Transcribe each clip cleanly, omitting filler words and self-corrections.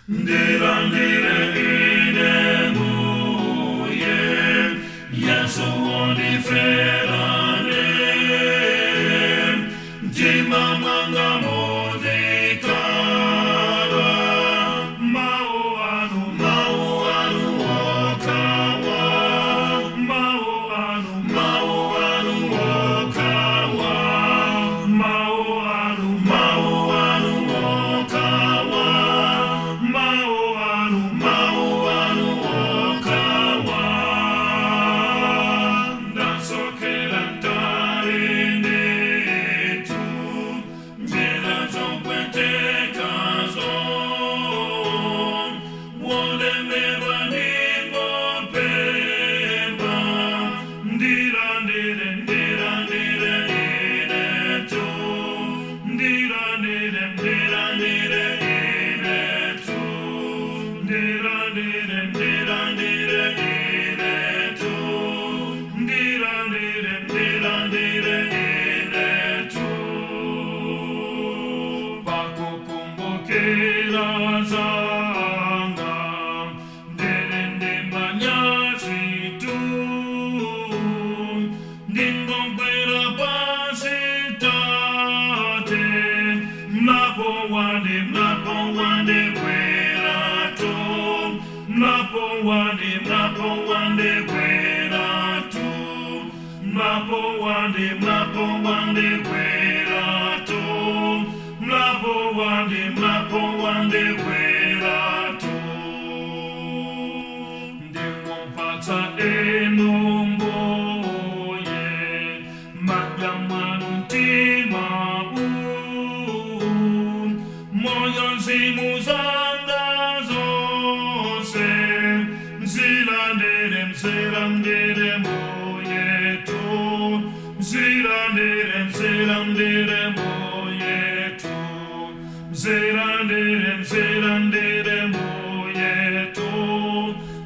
Ndilandire ine Mbuye Yesu wondifera ine. Mtima mwanga muzikhala mau anu, mau anu okhawa, mau anu, mau anu okhawa, mau anu, mau anu okhawa, mau anu, mau anu okhawa. Ndasokera kutali ndithu, njira zopwetekazo, wolemerwa ndingopempha, ndilandire, ndilandire inetu, ndilandire, ndilandire inetu, ndilandire, ndilandire inetu, ndilandire, ndilandire inetu. Pakukumbukira zanga ndili ndi manyazi tu, ndingogwera pansi tate, mlapo wandi, mlapo wandigwera tu, mlapo wandi, mlapo wandigwera tu, mlapo wandi, mlapo wandigwera tu, mlapo wandi, mlapo wandigwera tu. Ndingopatsa inu Mbuye m'manja mwanu mtima uwu, moyo, mzimu, zanga zonse, muzilandire, muzilandire Mbuyetu, muzilandire, muzilandire Mbuyetu, muzilandire, muzilandire Mbuyetu,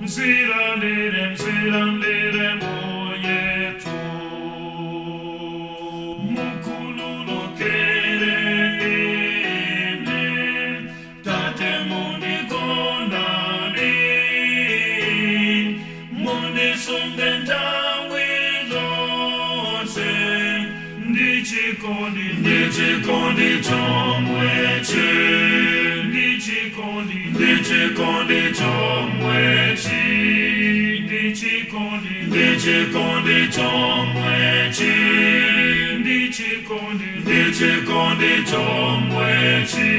muzilandire, muzilandire Mbuyetu. Mukhululukire ine tate, mundikondadi, mundisunge nthawi zonse ndichikondi, ndichikondi chomwechi, ndichikondi, ndichikondi chomwechi, ndichikondi, ndichikondi chomwechi, ndichikondi, ndichikondi chomwechi.